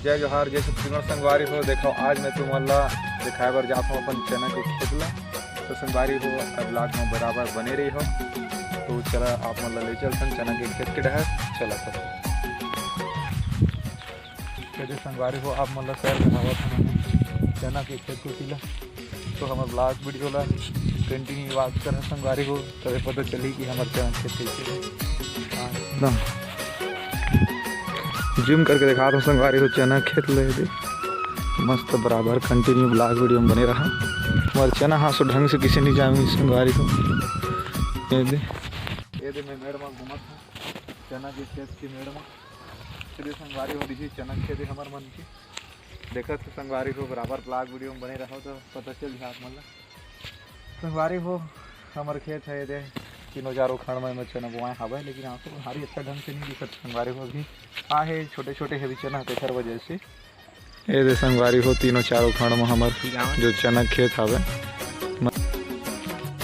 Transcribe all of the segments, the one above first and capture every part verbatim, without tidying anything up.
जय जोहार, जय छत्तीसगढ़ संगवारी हो। देखो, आज मैं तुमन ला दिखाए बर जात हूँ अपन चना के खेत ला। तो संगवारी हो, अब vlog में बराबर बने रही हो। तो चला, आप मन ला ले चलथन चना के खेत के डहर। चला सब। कइसे संगवारी हो, आप मन ला सैर करावत हन चना के खेत कोती ला। तो हमर vlog video ला continue watch करहू संगवारी हो, तबे पता चली कि हमर चना खेत कइसे हे। हाँ, एकदम zoom करके दिखात हूँ संगवारी हो, चना खेत ले दे मस्त बराबर continue vlog video में बने रहा। हमर चना हाँ सो ढंग से किसे नहीं जामी संगवारी हो। ये दे, ये दे मैं मेड़ में घूमत हूँ, चना के खेत के मेड़ में। चलिए संगवारी हो, देखिए चना खेत है हमर मन के। देखत हो संगवारी हो, बराबर vlog video में बने रहो तो पता चल जाए आप मन ला। संगवारी हो, हमर खेत है दे, तीनों चारों खंड में, में चना बोआए हवे, लेकिन आंसू भारी अच्छा ढंग से नहीं दिखत संगवारी हो। अभी का है, छोटे छोटे है भी चना, तेखर वजह से। ये दे संगवारी हो, तीनों चारों खंड में हमर जो चना खेत हवे,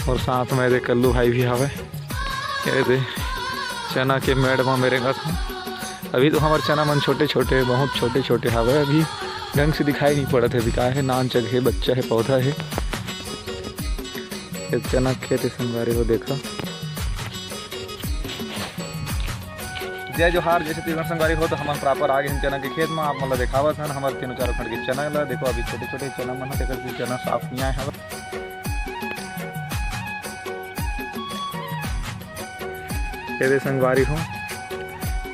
और साथ में ये दे कल्लू भाई भी हवे। ये दे चना के मेड़ में मेरे गत हूँ। अभी तो हमर चना मन छोटे छोटे, बहुत छोटे छोटे हवे, अभी ढंग से दिखाई नहीं पड़त है, अभी का है, नान चग है, बच्चा है, पौधा है। ये चना खेत है संगवारी हो, देखा। जय जोहार, जय छत्तीसगढ़ संगवारी हो। तो हमन बराबर आ गए हैं चना के खेत में, आप मन ला देखावत हन हमर तीनों चारों खंड के चना ला। देखो, अभी छोटे छोटे चना मन ह, तेकर से चना साफ नहीं आए हवे। ये दे संगवारी हो,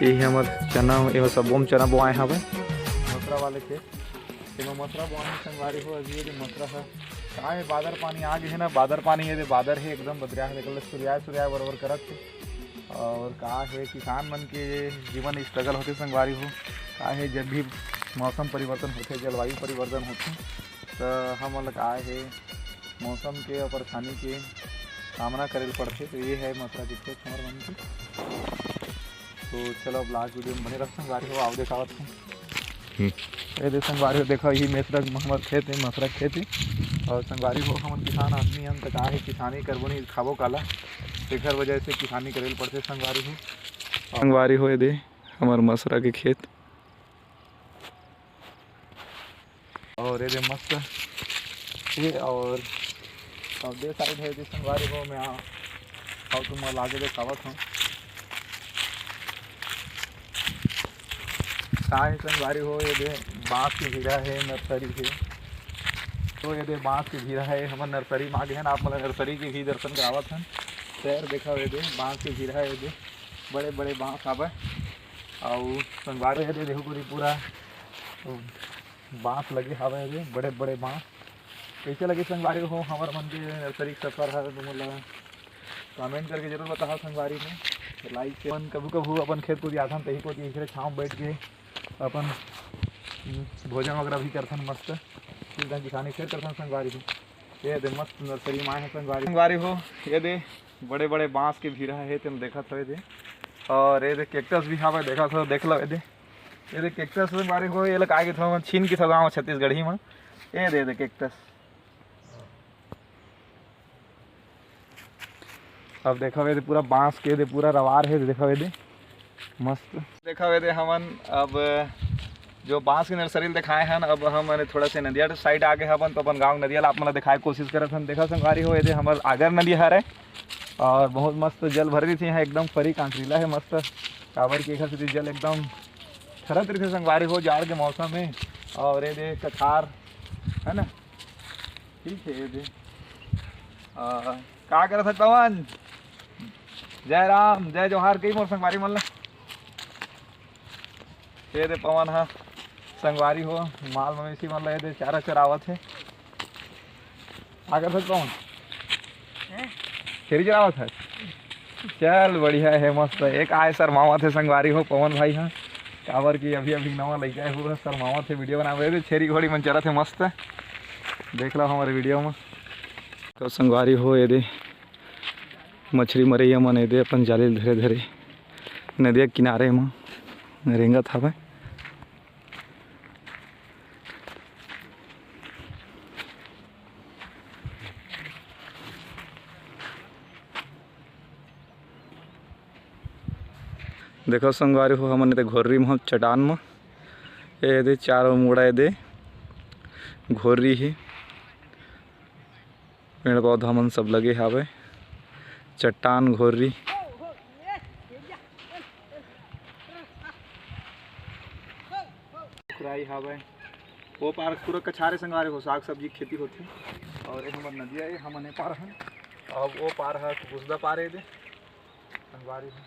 यही हमर चना, ये सबो में चना बोआए हवे। मसरा वाले खेत, एमा मसरा बोआए संगवारी हो। अभी ये दे मसरा ह, का है, बादर पानी आ गए है ना, बादर पानी, ये दे बादर है एकदम बदरिया है, निकल सुरिया सुरिया बरोबर करत है। और का है, किसान मन के जीवन struggle होथे संगवारी हो। का है, जब भी मौसम परिवर्तन होथे, जलवायु परिवर्तन होथे, त हमन ल का है, मौसम के और परेशानी के सामना करे ल पड़थे। तो ये है मसरा के खेत हमर मन के। तो चलो, अब last video में बने रहो संगवारी हो, आओ देखावत हूँ। हम्म। ये दे संगवारी हो, देखो, यही मसरा, हमर खेत है, मसरा के खेत है। और संगवारी हो, हमन किसान आदमी हन, त का है, किसानी करबो नहीं, खाबो काला, तेखर वजह से किसानी करे ल पड़थे संगवारी हो। संगवारी हो, ये दे हमर मसरा के खेत। और ये दे मस्त हे। और अब दे side है, दे संगवारी हो, मैं आ, आओ तुम लागे देखावत हूँ। का है संगवारी हो, ये दे बांस के भीरा है, नर्सरी है। तो ये दे बांस के भीरा है, हमर नर्सरी में आ गए हैं, आप मन ला नर्सरी के भी दर्शन करावत हन। सैर देखा, ये दे बांस के भीरा है, ये दे बड़े बड़े बांस आवे। अउ संगवारी हो, ये दे देखो पूरी पूरा बांस लगे हवे रे, बड़े बड़े बांस। कइसे लगे संगवारी हो हमर मन के नर्सरी के सफर हर, तुमन ला comment करके जरूर बताओ संगवारी हो। तो like से अपन कभू कभू अपन खेत कोती आथन, तही कोती एकरे छांव बैठ के अपन, हम्म, भोजन वगैरह भी करथन मस्त। फिर किसानी फिर करथन संगवारी हो। ये दे मस्त नर्सरी में आए हैं संगवारी। संगवारी हो, ये दे बड़े बड़े बांस के भीरा है, तेन देखत हो ये दे। और ये दे cactus भी हवे, देखत हो, देख लो ये दे। ये दे cactus में बारे हो, ये ला का कहिथे, छीन के गाँव छत्तीसगढ़ी में। ये दे, ये दे cactus। अब देखो ये दे पूरा बांस के, ये दे पूरा रवार है, देखो ये दे मस्त। देखो ये दे हमन अब जो बांस के नर्सरी ल देखाए हन, अब हम माने थोड़ा से नदिया side आ गए हवन, तो अपन गांव नदिया ला आप मन ला देखाए कोशिश करत हन। देखा संगवारी हो, ये दे हमर आगर नदी हरे और बहुत मस्त जल भरे रहिथे यहाँ, एकदम फरी कांकरीला है मस्त, काबर कि एखर सेती जल एकदम ठरत रहिथे संगवारी हो, जाड़ के मौसम में। और ये दे कछार है ना, ठीक है, ये दे आ, का करत हस पवन? जय राम, जय जोहार कही मोर संगवारी मन ला। ये दे पवन हा संगवारी हो, माल मवेशी मन ला ये दे चारा चरावत हे। का करत हस पवन? छेरी चरावत हस? चल बढ़िया हे, मस्त। एक आय शरमावत हे संगवारी हो पवन भाई हा, काबर कि अभी अभी नवा लइका हे, पूरा शरमावत हे video बनावे। ये दे छेरी घोड़ी मन चरत हे मस्त, देख लो हमर video में। तो संगवारी हो ये दे मछरी मरइया मन ये दे अपन जाली ल धरे धरे नदिया किनारे म रेंगत हवय। देखो संगवारी हो, हमन ये दे घोर्री म हन, चट्टान म। ए दे चारों मुड़ा ए दे घोर्री हे, पेड़ पौधा मन सब लगे हावय, चट्टान घोर्री। खुराई हावय, वो पार पूरा कछारे संगवारी हो, साग सब्जी के खेती होथे। और ये हमर नदिया ए, हमन ए पार हन। अब वो पार ह गुसदा पार ए दे संगवारी हो।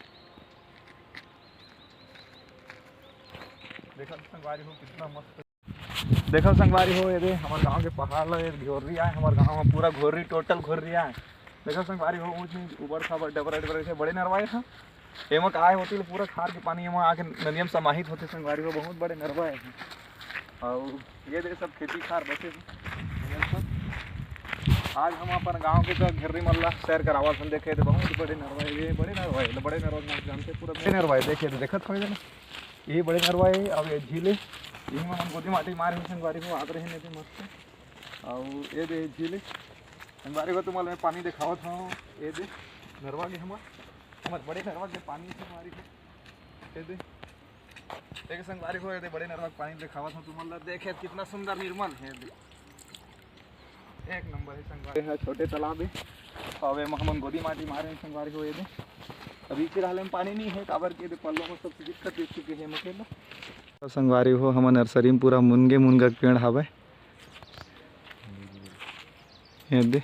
देखा संगवारी हो कितना मस्त। देखा संगवारी हो, ये दे हमर गांव के पहाड़ ला, ये घोर्री आय, हमर गांव में पूरा घोर्री, total घोर्री आय। देखा संगवारी हो, ऊंच नीच, उबड़ खाबड़, डबरा डबरा, ये बड़े नरवा ए। एमा काय होती ले पूरा खार के पानी एमा आके नदिया में समाहित होथे संगवारी हो, बहुत बड़े नरवा ए। अउ ये दे सब खेती खार बसे हे। ये सब आज हम अपन गांव के तो घेर्री मन ला सैर करावत हन। देखे तो बहुत बड़े नरवा ए, ये बड़े नरवा ए, बड़े नरवा ए, जानते पूरा बड़े नरवा ए। देखे तो देखत होइबे ना, ये बड़े नरवा ए, अब ये झील ए, यही में हम गोदी माटी मारे हे संगवारी हो, आत रहे नहीं मस्त। अउ ये दे झील ए संगवारी हो, तुम्हारे मैं पानी दिखावत हूँ। ये दे नरवा के हमर, हमर बड़े नरवा के पानी संगवारी हो, ये दे। देख संगवारी हो, ये दे बड़े नरवा के पानी दिखावत हूँ तुमन ला। देखे कितना सुंदर निर्मल हे, ये दे एक नंबर हे संगवारी। ये ह छोटे तालाब हे, अउ एमा हमन गोदी माटी मारे हे संगवारी हो। ये दे अभी इचे रहले में पानी नहीं हे, काबर के ये दे पल्लो में सब दिक्कत दे चुके हे मकेला। तो संगवारी हो, हमर नर्सरी में पूरा मुनगे मुनगा के पेड़ हावय। ये दे